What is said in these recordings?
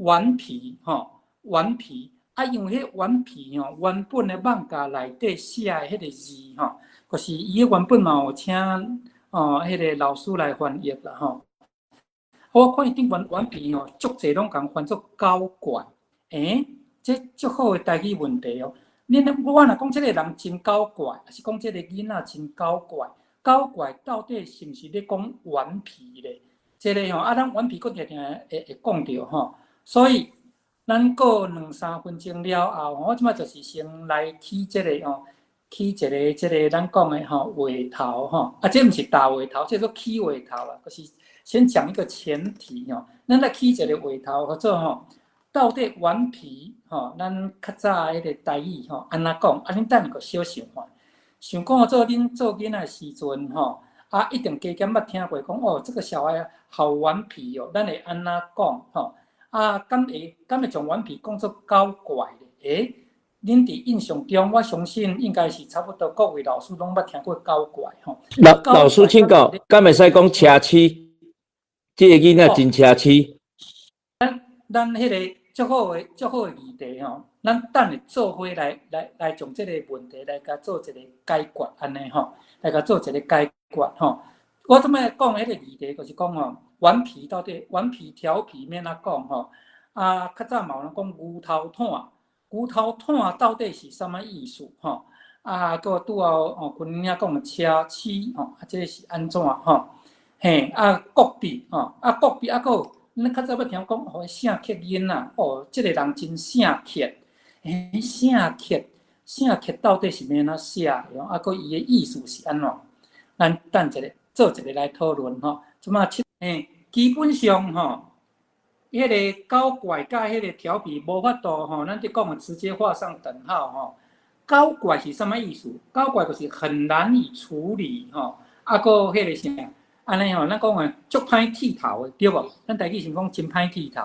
頑皮吼，頑皮啊，因為彼頑皮吼，原本的艋舺內底寫的彼個字吼，就是伊的原本嘛有請哦，彼個老師來翻譯啦吼。我看伊頂懸頑皮吼，足濟攏共翻做搞怪。欸，這足好的台語問題哦。恁我若講這個人真搞怪，抑是講這個囡仔真搞怪，搞怪到底是毋是咧講頑皮咧？這個吼，啊，咱頑皮閣定定會講著吼，所以咱過兩三分鐘了後，我這擺就是先來起這個吼，起一個這個咱講的吼話頭吼，啊，這毋是大話頭，這做起話頭啦，就是先講一個前提吼，咱來起一個話頭，叫做吼，到底頑皮吼，咱較早彼個台語吼，按怎講？啊，恁等下閣小想看，想講做恁做囡仔時陣吼，啊，一定加減捌聽過講哦，這個小孩好頑皮哦，咱會按怎講吼？啊，敢會將頑皮講做搞怪咧？欸，恁佇印象中，我相信應該是差不多各位老師攏捌聽過搞怪吼。老師請教，敢會使講奢侈？這個囡仔真奢侈。咱彼個足好的議題吼，咱等下做伙來將這個問題來共做一個解決，按呢吼，來共做一個解決吼。我這擺講彼個議題，就是講吼，頑皮到底頑皮調皮欲按怎講吼？啊，較早嘛有人講牛頭湠，牛頭湠到底是啥物意思吼？啊，閣拄後哦，坤兄講的奢侈吼，啊，這是按怎吼？嘿，啊，國筆吼，啊，國筆啊，閣咱較早捌聽講，哦，醒刻囡仔，哦，這個人真醒刻，欸，醒刻，醒刻到底是欲按怎寫？啊，閣伊的意思是按怎？咱等一下做一個來討論吼。這擺七，欸，基本上吼，彼個搞怪佮彼個調皮無法度吼，咱佇講的直接畫上等號吼。搞怪是啥物意思？搞怪就是很難以處理吼，啊，閣彼個啥？按呢吼，咱講的足歹剃頭的，對無？咱台語是講真歹剃頭，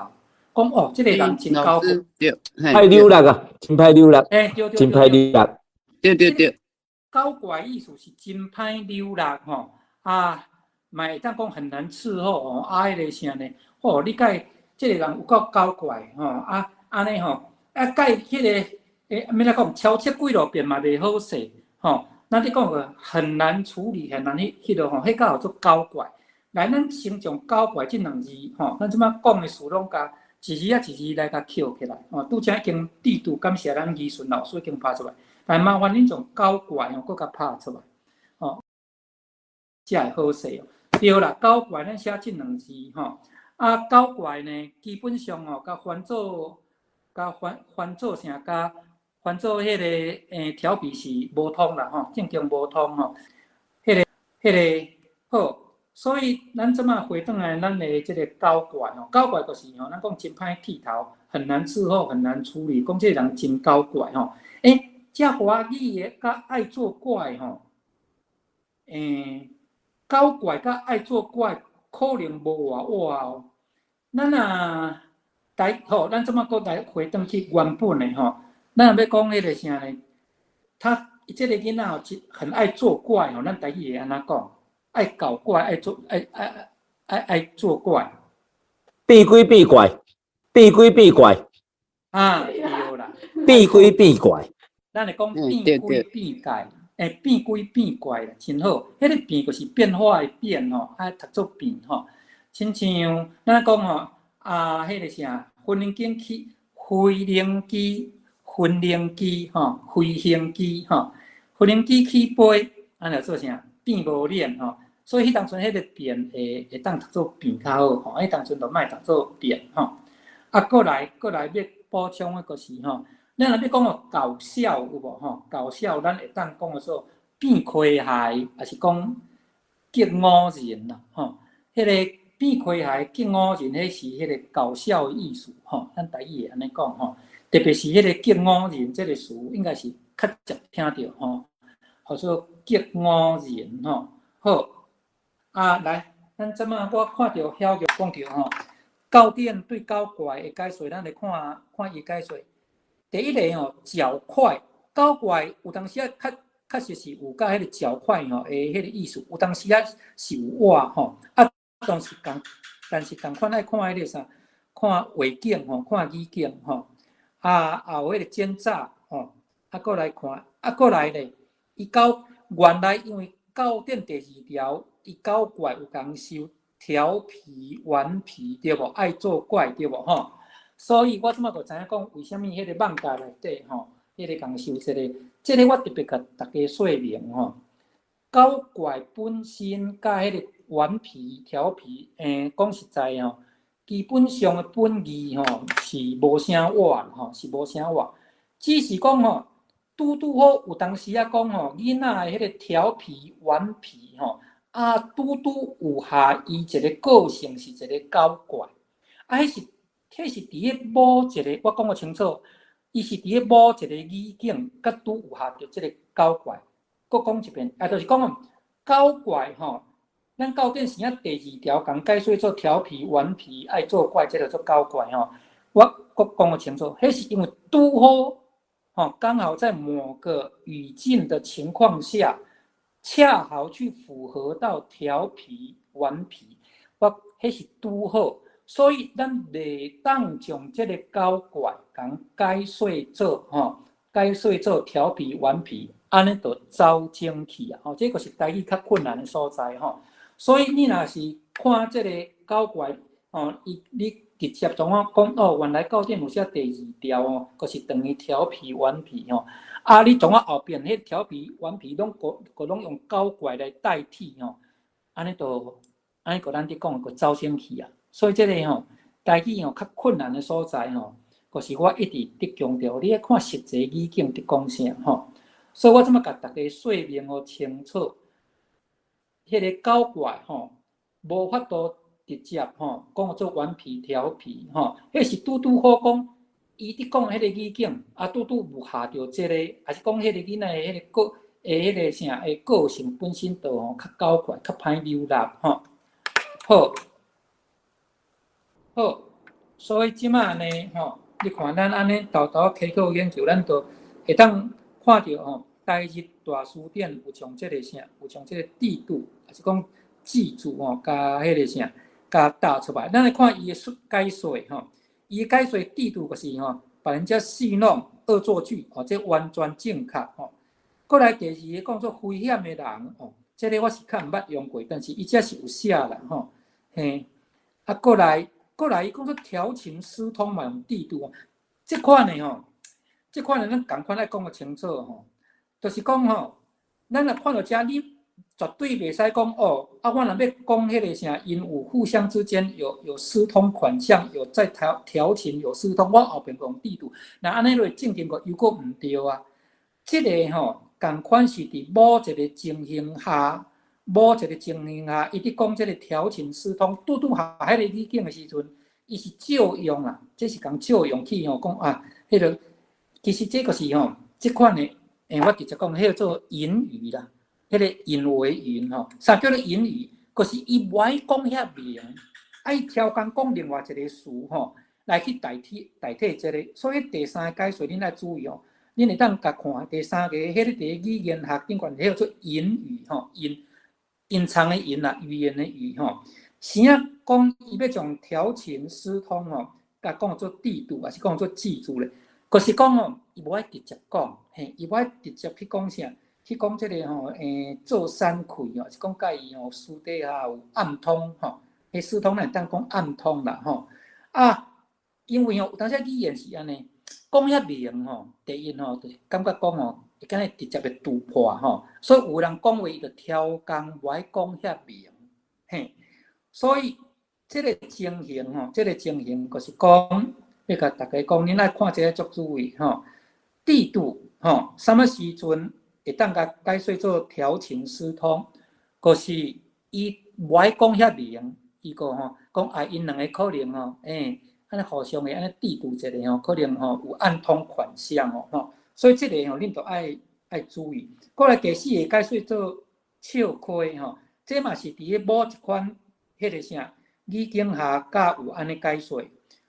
講哦，這個人真搞怪，對，歹扭力啊，真歹扭力，欸，對對真歹扭力，對對對。搞怪意思是真歹扭力吼，啊，嘛會當講很難伺候吼，啊，彼個啥呢？哦，你共這個人有夠搞怪吼，啊，按呢吼，啊，共彼個欸，欲按怎講，敲切幾落遍嘛袂好勢吼。咱咧講個很難處理，很難彼彼落吼，彼個叫做搞怪。來，咱先將搞怪這兩字吼，咱這擺講的詞攏共一字啊一字來共抾起來吼。拄才已經帝都感謝咱宜順老師已經拍出來，來麻煩恁將搞怪吼，閣共拍出來，吼，才會好勢哦。對啦，搞怪咱寫這兩字吼，啊，搞怪呢，基本上吼，共翻做，共翻做啥？共翻做彼個欸調皮是無通啦吼，正經無通吼。彼個好，所以咱這擺回轉來，咱的這個搞怪吼，搞怪就是吼，咱講真歹剃頭，很難伺候，很難處理，講這個人真搞怪吼。欸，這華語的佮愛作怪吼，欸，搞怪佮愛作怪可能無偌倚哦。咱若來好，咱這擺閣來回轉去原本的吼。咱若欲講彼個啥呢？他這個囡仔吼，很愛作怪吼，咱台語會按怎講？愛搞怪，愛做，愛作怪。變鬼變怪，變鬼變怪。啊，對啦。變鬼變怪。咱會講變鬼變怪，欸，變鬼變怪啦，真好。彼個變就是變化的變吼，啊，讀做變吼。親像咱講吼，啊，彼個啥，飛行機，飛行機吼，飛行機吼，飛行機起飛，按呢做啥？變無臉吼，所以彼當陣彼個變會當讀做變較好吼，彼當陣就莫讀做變吼。啊，閣來欲補充的就是吼，咱若欲講哦搞笑有無吼？搞笑咱會當講說變詼諧，抑是講激唬人啦吼。彼個變詼諧、激唬人，彼是彼個搞笑的意思吼。咱台語會按呢講吼。特別是彼個激唬人這個詞，應該是較常聽著吼，號做激唬人吼。好，啊來，咱這擺我看著曉玉講著吼，教典對搞怪的解說，咱來看看伊解說。第一個吼，狡快，搞怪有當時啊，確實是有佮彼個狡快吼的彼個意思，有當時啊是有倚吼，啊，但是仝，但是仝款愛看彼個啥，看畫境吼，看語境吼，啊，也有彼個前早吼，啊，閣來看，啊，閣來咧，伊搞原來因為教典第二條，伊搞怪有共收調皮頑皮對無？愛作怪對無？吼，所以我這擺就知影講，為啥物彼个艋舺內底吼，彼个共收這个，這个我特別共大家說明吼，搞怪本身佮彼个頑皮調皮，講實在吼，基本上的本意吼是無啥倚吼，是無啥倚，只是講吼，拄拄好有當時仔講吼，囡仔的彼个調皮頑皮吼，啊，拄拄有合伊一個個性是一個搞怪，啊，彼是佇咧某一個，我講予清楚，伊是佇咧某一個語境，佮拄有合著這个搞怪。閣講一遍，啊，就是講搞怪吼，咱教典生仔第二條共解說做調皮頑皮愛作怪，這個做搞怪吼。我閣講予清楚，彼是因為拄好吼，剛好在某個語境的情況下，恰好去符合到調皮頑皮，我彼是拄好，所以咱袂當將這個搞怪共解說做吼，解說做調皮頑皮，按呢就走精去啊！吼，這個是台語較困難的所在吼。所以你若是看這個搞怪吼，伊你直接創我講哦，原來教典有寫第二條哦，就是等於調皮頑皮吼。啊，你創我後邊彼調皮頑皮攏閣閣攏用搞怪來代替吼，按呢就按呢閣咱佇講閣走精去啊。所以這个吼，台語吼較困難的所在吼，就是我一直佇強調，你愛看實際語境佇講啥吼。所以我這擺共大家說明予清楚，彼个搞怪吼，無法度直接吼講做頑皮調皮吼，彼是拄拄好講，伊佇講彼个語境，啊拄拄有合著這个，抑是講彼個囡仔的彼个個的彼个啥的個性本身就吼較搞怪，較歹扭捏吼。好，好，所以這擺呢吼，你看咱按呢沓沓仔稽考研究，咱就會當看著吼，台日大辭典有將這个啥，有將這個制度，抑是講字句吼，共彼个啥，共搭出來。咱來看伊的解說吼，伊的解說制度就是吼，把人家戲弄、惡作劇，吼，這完全正確吼。閣來第二个講做危險的人吼，這个我是較毋捌用過，但是伊這是有寫啦吼，嘿，啊，閣來，閣來伊講做調情私通嘛用制度，這款的吼，這款的咱仝款愛講予清楚吼，就是講吼，咱若看著遮，你絕對袂使講哦，啊，我若欲講彼个啥，𪜶有互相之間有私通款項，有在調情，有私通，我後邊用制度，若按呢落證明閣又閣毋對啊。這个吼，仝款是佇某一个情形下，某一个情形下，伊佇講這个調情私通，拄拄合彼个語境的時陣，伊是借用啦，這是共借用去吼講啊，彼个其實這個是吼，這款的，我直接講，彼个做隱語啦，彼个隱為隱吼，啥叫做隱語？就是伊無愛講遐明，愛超工講另外一個詞吼，來去代替這个，所以第三個解說恁愛注意哦。恁會當共看第三个，彼個佇語言學頂懸，彼個做隱語吼，隱隱藏的隱啦，語言的語吼。啥講伊欲將調情私通吼，共講做制度，抑是講做字句咧？就是講吼，伊無愛直接講，嘿，伊無愛直接去講啥，去講這个吼，做三氣吼，是講佮伊吼私底下有暗通吼，彼私通咱會當講暗通啦吼。啊，因為吼有當時語言是按呢。講遐明吼，第一吼，就是感覺講吼，會敢若直接會戳破吼，所以有人講話伊就超工無愛講遐明，嘿，所以這个情形吼，這个情形就是講，欲共大家講，恁愛看這个足注意吼，制度吼，啥物時陣會當共解說做調情私通，就是伊無愛講遐明，伊閣吼講啊，𪜶兩个可能吼，按呢互相會按呢制度一下吼，可能吼有暗通款項哦吼，所以這个吼恁著愛注意。閣來第四个解說做笑詼吼，這嘛是佇咧某一款彼个啥語境下才有按呢解說，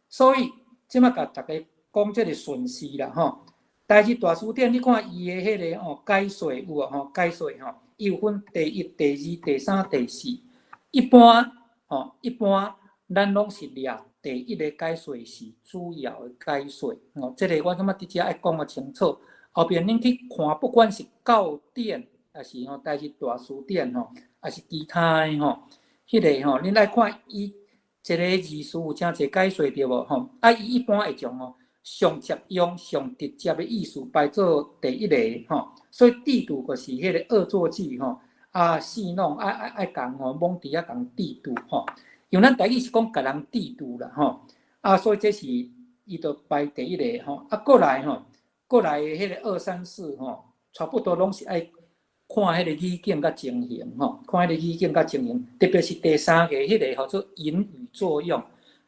所以這擺共大家講這个順序啦吼。台日大辭典，你看伊的彼个吼解說有無吼？解說吼，伊有分第一、第二、第三、第四。一般吼，一般咱攏是掠第一个解說是主要的解說，哦，這个我感覺佇遮愛講予清楚。後邊恁去看，不管是教典，抑是吼台日大辭典吼，抑是其他的吼，彼个吼，恁來看伊一个字詞有誠濟解說對無吼？啊，伊一般會將吼上捷用、上直接的意思排做第一个吼，所以智度就是彼个惡作劇吼，啊，戲弄愛愛愛共吼，罔佇遐共智度吼。因為咱台語是講共人智度啦吼，啊，所以這是伊就排第一个吼，啊，過來吼，過來的彼个二三四吼，差不多攏是愛看彼個語境佮情形吼，看彼個語境佮情形，特別是第三个彼个號做隱喻作用，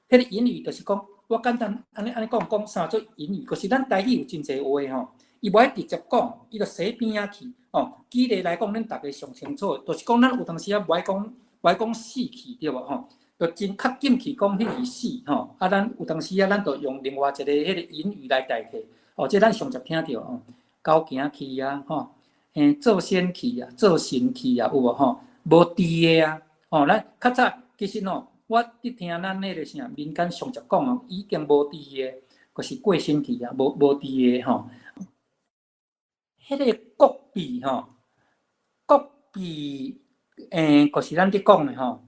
彼個隱喻就是講，我簡單按呢按呢講講啥做隱喻，就是咱台語有真濟話吼，伊無愛直接講，伊就寫邊仔去吼。舉例來講，恁逐家上清楚，就是講咱有當時仔無愛講無愛講死去對無吼？就真較緊去講彼個死吼，啊，咱有當時仔咱就用另外一個彼個隱喻來代替，哦，這咱上捷聽著吼，狗行去啊，吼，做仙去啊，做神去啊，有無吼？無治的啊，吼，咱較早其實吼，我佇聽咱彼個啥民間上捷講哦，已經無治的，就是過身去啊，無無治的吼。彼个國秘吼，國秘，就是咱佇講的吼。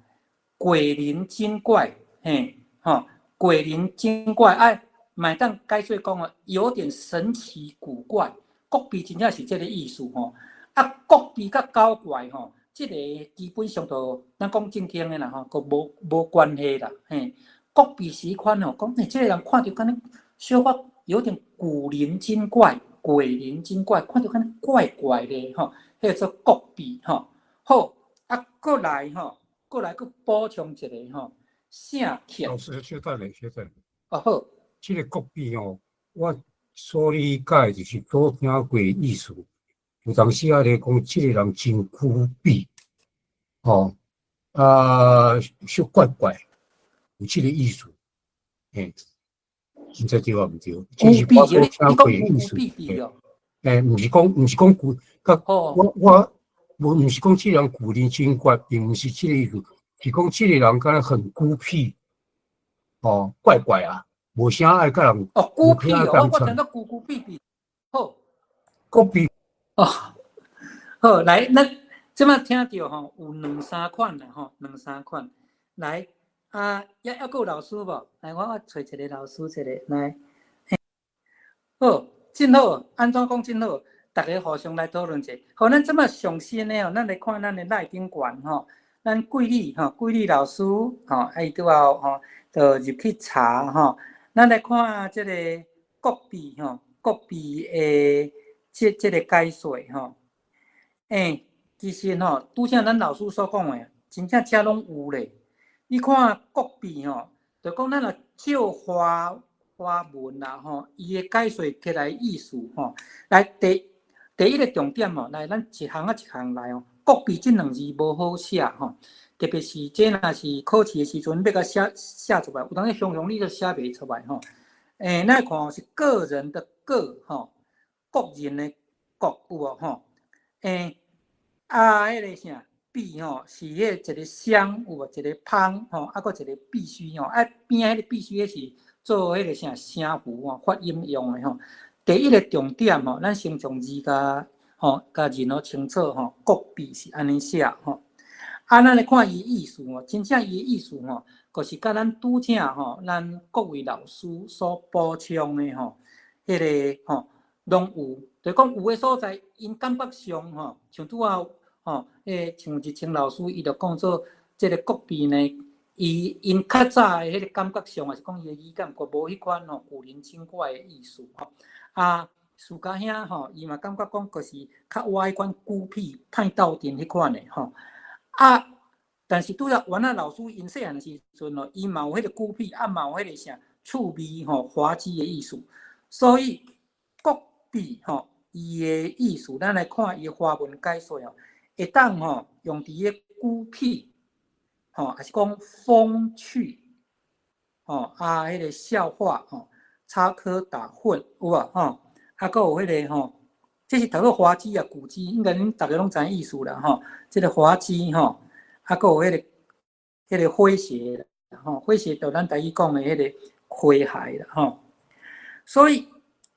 鬼靈精怪，嘿，吼，鬼靈精怪，啊，嘛會當解說講哦，有點神奇古怪，詭秘真正是這个意思吼。啊，詭秘佮搞怪吼，這个基本上就咱講正經的啦吼，閣無無關係啦，嘿。詭秘是彼款吼，講欸，這个人看著敢若小可有點古靈精怪、鬼靈精怪，看著敢若怪怪的吼，彼个做詭秘吼。好，啊，過來吼。過來閣補充一个吼，聖客。老師，稍等下，稍等下。哦好。這个詭秘吼，我所理解就是所聽過意思。有當時仔咧講，這个人真孤僻，吼，啊，小怪怪，有這个意思。嘿，毋知對抑毋對？孤僻，你講孤僻僻哦。欸，毋是講，毋是講孤，佮我我。無毋是講這個人古靈精怪，並毋是這個意思，是講這個人敢若很孤僻，哦，怪怪啊，無啥愛佮人。哦，孤僻哦，我聽到孤孤僻僻。好，孤僻。哦，好，來，咱這擺聽著吼，有兩三款啦吼，兩三款。來，啊，猶猶閣有老師無？來，我我揣一个老師一个來。好，真好，按怎講真好？逐家互相來討論者。好，咱這擺上新的哦，咱來看咱的內頂懸吼，咱桂麗吼，桂麗老師吼，啊伊拄仔吼，就入去查吼。咱來看這个詭秘吼，詭秘的這這个解說吼。欸，其實吼，拄才咱老師所講的，真正遮攏有咧。你看詭秘吼，就講咱若照華華文啦吼，伊的解說起來意思吼，來第。第一个重點吼，來咱一項仔一項來哦。詭秘這兩字無好寫吼，特別是這若是考試的時陣，欲共寫寫出來，有當時常常你都寫袂出來吼。欸，咱來看是個人的個吼，個人的個有無吼？欸，啊，彼个啥秘吼，是彼個一個雙有無？一個旁吼，啊，閣一個必須吼，啊邊仔彼個必須彼是做彼個啥聲符吼，發音用的吼。第一个重點吼，咱先從字共吼，共認予清楚吼，詭秘是按呢寫吼。啊，咱來看伊意思吼，真正伊的意思吼，就是佮咱拄才吼，咱各位老師所補充的吼，彼个吼，攏有，就是講有的所在，𪜶感覺上吼，像拄仔吼，彼个像日清老師伊就講做這个詭秘呢，伊𪜶較早的彼个感覺上，抑是講伊的語感，閣無彼款吼古靈精怪的意思吼。啊，暑假兄吼，伊嘛感覺講，就是較倚彼款孤僻、歹鬥陣彼款的吼。啊，但是拄仔原來老師𪜶細漢的時陣吼，伊嘛有彼個孤僻，啊嘛有彼個啥趣味吼、滑稽的意思。所以詭秘吼，伊的意思，咱來看伊的華文解說吼，會當吼用佇个孤僻，吼，抑是講風趣，吼啊，彼個笑話吼。插科打諢有無吼？啊，閣有彼個吼，這是讀做滑稽啊、古蹟，應該恁逐家攏知影意思啦吼。這个滑稽吼，啊，閣有彼个彼个詼諧。吼，詼諧就咱台語講的彼个詼諧啦吼。所以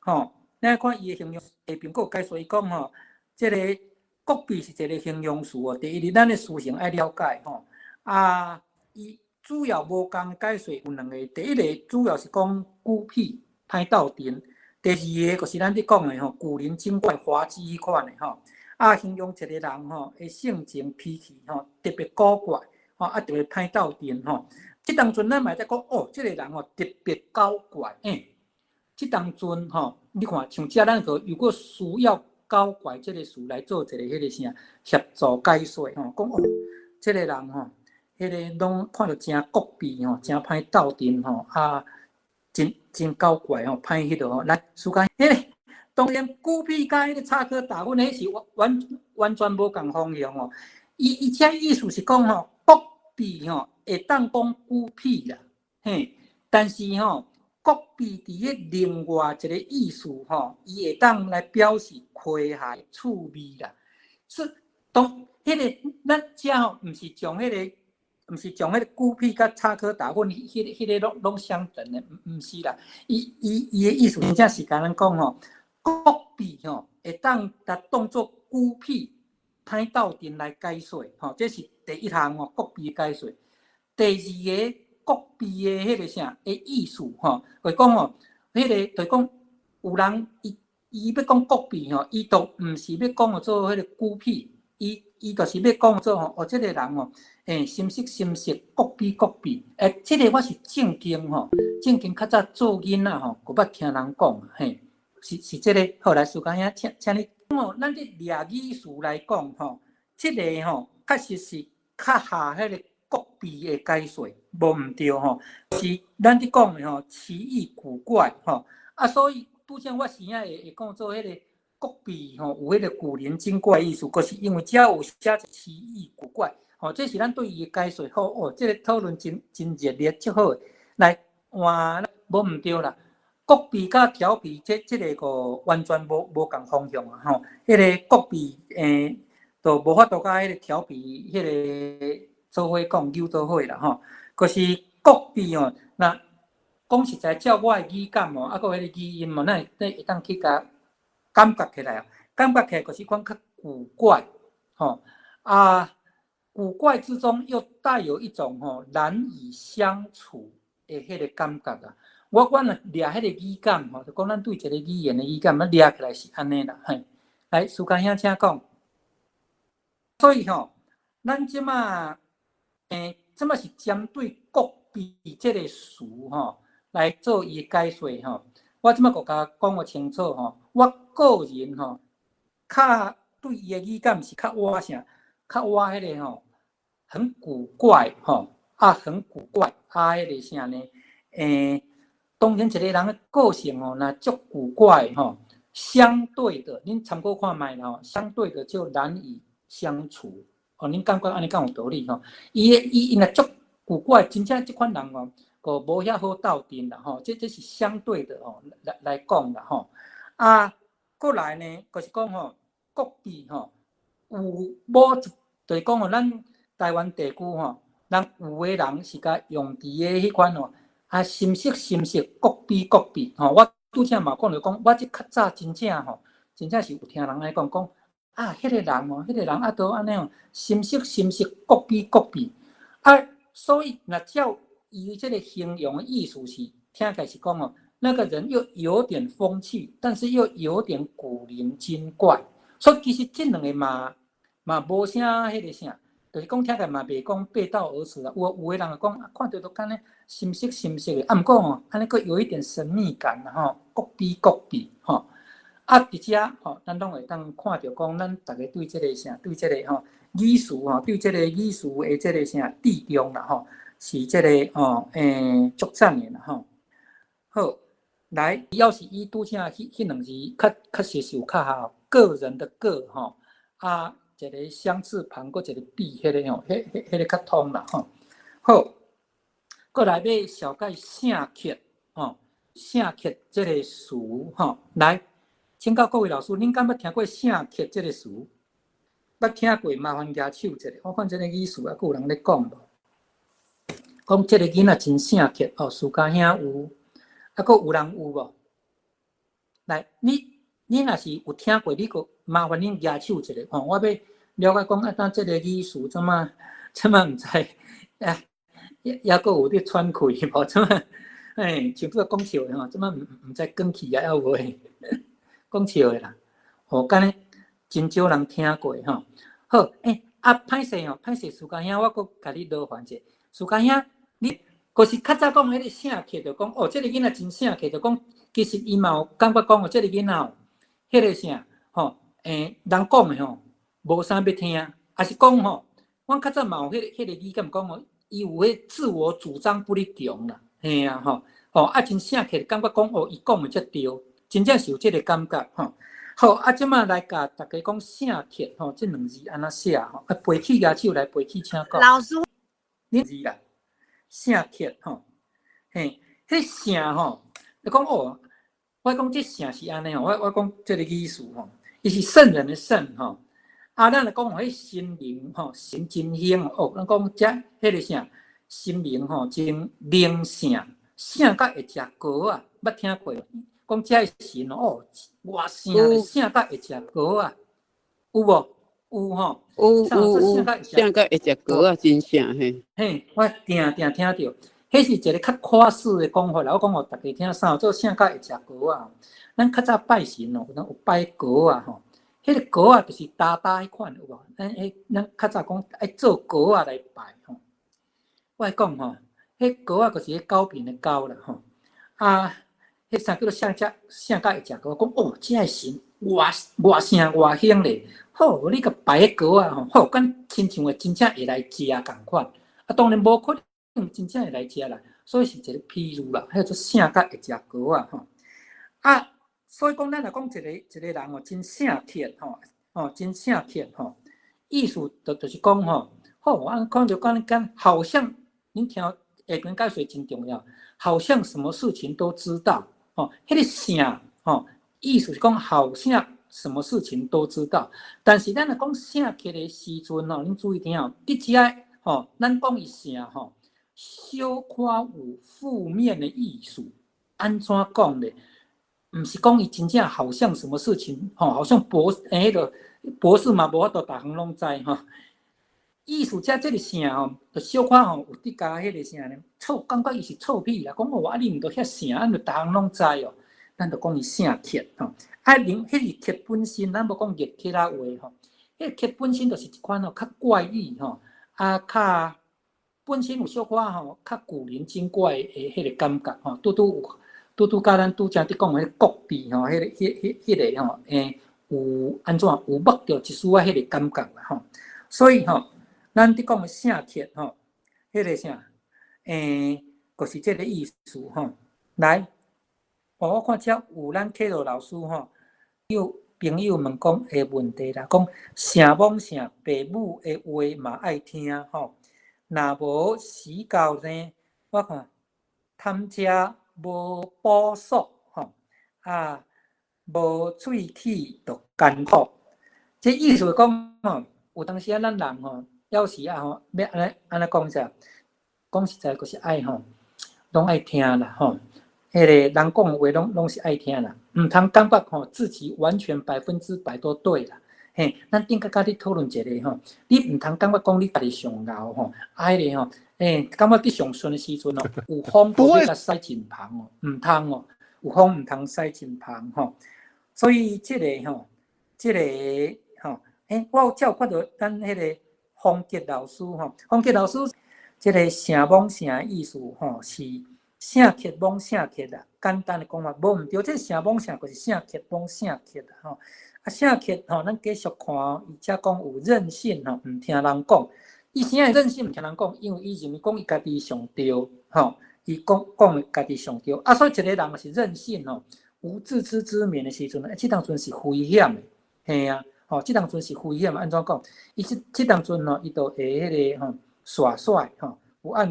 吼，咱看伊的形容下邊閣有解說，伊講吼，這個狡鄙是一个形容詞哦。第一，咱的詞性愛了解吼。啊，伊主要無仝解說有兩个，第一个主要是講孤僻歹鬥陣，第二个就是咱咧講的吼，古靈精怪滑稽彼款的吼。啊，形容一个人吼的性情脾氣吼特別古怪吼，啊特別歹鬥陣吼。這當陣咱嘛會使講哦，這个人吼特別搞怪，欸。這當陣吼，你看像遮咱個如果需要搞怪這个詞來做一個彼個啥協助解說吼，講哦，這个人吼，彼个攏看著誠狡鄙吼，誠歹鬥陣吼，啊，真真搞怪吼，歹彼落吼，來，時間，彼个當然孤僻佮彼个插科打諢，彼是完完全無仝方向吼。伊伊這意思是講吼，狡鄙吼會當講孤僻啦，嘿，但是吼，狡鄙佇咧另外一个意思吼，伊會當來表示詼諧趣味啦。是當彼个咱遮吼，毋是將彼个，毋是將彼个孤僻佮插科打諢，彼个彼个攏攏相等的，毋毋是啦。伊伊伊的意思真正是共咱講吼，狡鄙吼會當共當做孤僻歹鬥陣來解說，吼，這是第一項吼，狡鄙解說。第二個狡鄙的彼個啥的意思吼，就是講吼，彼个就是講有人伊伊欲講狡鄙吼，伊都毋是欲講做彼个孤僻，伊伊就是欲講做吼，哦，這个人吼，欸，心色心色，狡鄙狡鄙，欸，這个我是正經吼，正經較早做囡仔吼，閣捌聽人講，嘿，是是這个。好來，時間兄，請請你講哦，咱佇掠語詞來講吼，這个吼確實是較合彼个狡鄙的解說，無毋對吼，是咱佇講的吼，奇異古怪吼，啊，所以拄才我時仔會會講做彼个狡鄙吼，有彼个古靈精怪意思，閣是因為遮有寫奇異古怪，吼，這是咱對伊的解說。好哦，這个討論真真熱烈，足好的。來換無毋對啦，狡鄙佮調皮，這這个個完全無無仝方向啊吼。彼个狡鄙欸，就無法度佮彼个調皮，彼个做伙講，扭做伙啦吼。可是狡鄙哦，若講實在，照我的語感哦，啊，閣彼個語音哦，咱會咱會當去共感覺起來啊，感覺起來就是講較古怪，吼啊，古怪之中又帶有一種吼難以相處的彼個感覺啊。我我若掠彼個語感吼，就講咱對一個語言的語感，咱掠起來是按呢啦，嘿。來，蘇家兄請講。所以吼，咱這馬欸，這馬是針對狡鄙這个詞吼來做伊的解說吼。我這馬閣共講予清楚吼，我個人吼，較對伊的語感是較倚啥？較倚彼个吼，很古怪吼，啊，很古怪啊，彼个啥呢？欸，當然一個人的個性吼，若足古怪吼，相對的，恁參考看覓啦吼，相對的就難以相處。哦，恁感覺按呢敢有道理吼？伊的伊伊若足古怪，真正這款人哦，閣無遐好鬥陣啦吼。這這是相對的吼，來來講啦吼。啊，過來呢，就是講吼，狡鄙吼，有某一，就是講吼，咱台灣地區吼，人有的人是共用佇个彼款吼，啊，心色心色，狡鄙狡鄙吼。我拄才嘛講著講，我這較早真正吼，真正是有聽人按呢講講，啊，彼个人哦，彼个人啊，都按呢哦，心色心色，狡鄙狡鄙。啊，所以若照伊這個形容的意思是，聽起來是講哦，那個人又有點風趣，但是又有點古靈精怪，所以其實這兩个嘛嘛無啥彼個啥，就是講聽起來嘛袂講背道而馳啦。有有的人會講，看著都敢若心色心色的，啊，毋過吼，按呢閣有一點神秘感啦吼，狡鄙狡鄙吼。啊，佇遮吼，咱攏會當看著講，咱逐家對這个啥，對這个吼語詞吼，對這個語詞的這個啥注重啦吼，是這個吼欸足讚的啦吼。好，來，要是伊拄才彼彼兩字，確確實是有較合個人的個吼，啊，一个雙字旁，閣一個鄙，彼个吼，彼彼彼个較通啦吼。好，過來欲紹介省克吼，省克這个詞吼，來，請教各位老師，恁敢捌聽過省克這個詞？捌聽過，麻煩舉手一下。我看這个語詞猶閣有人咧講無？講這个囡仔真聖潔哦，暑假兄有，啊，閣有人有無？來，你若是有聽過，你閣麻煩恁舉手一下吼，我欲了解講啊，當這个語詞怎麼怎麼毋知啊？猶閣有咧喘氣無？怎麼？欸，像拄仔講笑的吼，這擺毋知轉去啊，猶無？講笑的啦。哦，敢若真少人聽過吼。好，欸，啊，歹勢吼，歹勢，暑假兄，我閣共你勞煩者。暑假兄，你閣是較早講彼个聖客，就講哦，這个囡仔真聖客，就講其實伊嘛有感覺講哦，這个囡仔哦，彼个啥吼，欸，人講的吼，無啥欲聽，抑是講吼，阮較早嘛有彼个語感講哦，伊有彼自我主張不離強啦，嘿啊吼，吼啊真聖客，感覺講哦，伊講的才對，真正是有這个感覺吼。好，啊，這擺來共大家講聖客吼，這兩字按怎寫吼？啊，背起舉手來背起，請講。老師，你字啦，聖客吼，嘿，彼聖吼，你講哦，我講這聖是按呢吼，我講這个意思吼，伊是聖人的聖吼。啊，咱來講彼神明吼，神真興哦，咱講這彼个啥，神明吼真靈聖，聖甲會食糕仔，捌聽過無？講這个神哦，偌聖聖甲會食糕仔，有無？有吼。有有有，聖甲會食糕仔，真聖嘿。嘿，我定定聽著，彼是一个較誇飾的講法啦。我講予大家聽啥？做聖甲會食糕仔。咱較早拜神哦，有拜糕仔吼。彼个糕仔就是焦焦彼款有無？咱較早講愛做糕仔來拜吼。我講吼，彼糕仔就是彼糕餅的糕啦吼。啊，彼啥叫做聖者聖甲會食糕？講哦，這个神偌偌聖偌興咧。好，你共拜彼糕仔吼，好，敢親像會真正會來食仝款。啊，當然無可能真正會來食啦，所以是一个譬喻啦，彼叫做聖甲會食糕仔吼。啊，所以講，咱若講一個一個人哦，真聖客吼，哦，真聖客吼，意思就是講吼，好，我看著講講，好像恁聽下邊解說真重要，好像什麼事情都知道，吼，彼个聖吼，意思是講好像什麼事情都知道，但是咱若講聖客的時陣吼，恁注意聽哦，佇遮吼，咱講伊聖吼，小可有負面的意思，按怎講咧？毋是講伊真正好像什麼事情吼，好像博欸彼个博士嘛，無法度逐項攏知吼。意思遮這个聖吼，就小可吼有佇共彼个啥呢？臭，感覺伊是臭屁啦，講哦，啊你毋著遐聖，啊你逐項攏知哦，咱就講伊聖客吼。啊，另彼个客本身，咱無講熱客仔話吼，彼个客本身就是一款吼較怪異吼，啊較本身有小可吼較古靈精怪的彼个感覺吼，拄拄有。拄拄佮咱拄才佇講彼个國幣吼，彼个、彼、彼、彼个吼，欸，有按怎有摸著一絲仔彼个感覺啦吼。所以吼，咱佇講的聖客吼，彼个啥，欸，就是這个意思吼。來，我看遮有咱啟樂老師吼，有朋友問講的問題啦，講聖罔聖爸母的話嘛愛聽吼，若無死到呢，我看貪食無補素吼，啊，無喙齒就艱苦。這意思講吼，有當時啊，咱人吼，有時啊吼，欲按呢按呢講者，講實在，就是愛吼，攏愛聽啦吼。彼個人講話攏攏是愛聽啦，毋通感覺吼自己完全100%都對啦。嘿，咱頂個佮你討論一个吼，你毋通感覺講你家己上𠢕吼，啊，彼个吼，欸，感覺你上順的時陣哦，有風就欲共駛進棚哦，毋通哦，有風毋通駛進棚吼。所以這个吼，這个吼，欸，我有才有看著咱彼个馮傑老師吼，馮傑老師這个聖罔聖的意思吼是聖客罔聖客啦，簡單的講法，無毋對，這聖罔聖就是聖客罔聖客啦吼。啊，聖客吼，咱繼續看，伊遮講有任性吼，毋聽人講。伊啥會任性毋聽人講？因為伊認為講伊家己上對，吼，伊講講家己上對。啊，所以一個人若是任性吼，無自知之明的時陣，欸，這當陣是危險的，嘿啊，吼，這當陣是危險。按怎講？伊這當陣吼，伊就會彼個吼耍帥吼，不按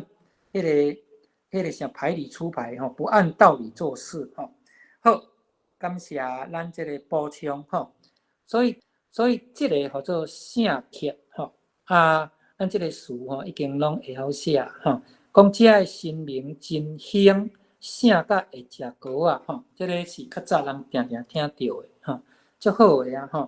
彼個彼個啥牌理出牌吼，不按道理做事吼。好，感謝咱這個補充吼。所以這个號做聖客吼，啊，咱這个詞吼已經攏會曉寫吼。講遮的神明真兇，聖甲會食糕仔吼，這个是較早人定定聽著的吼，足好的啊吼。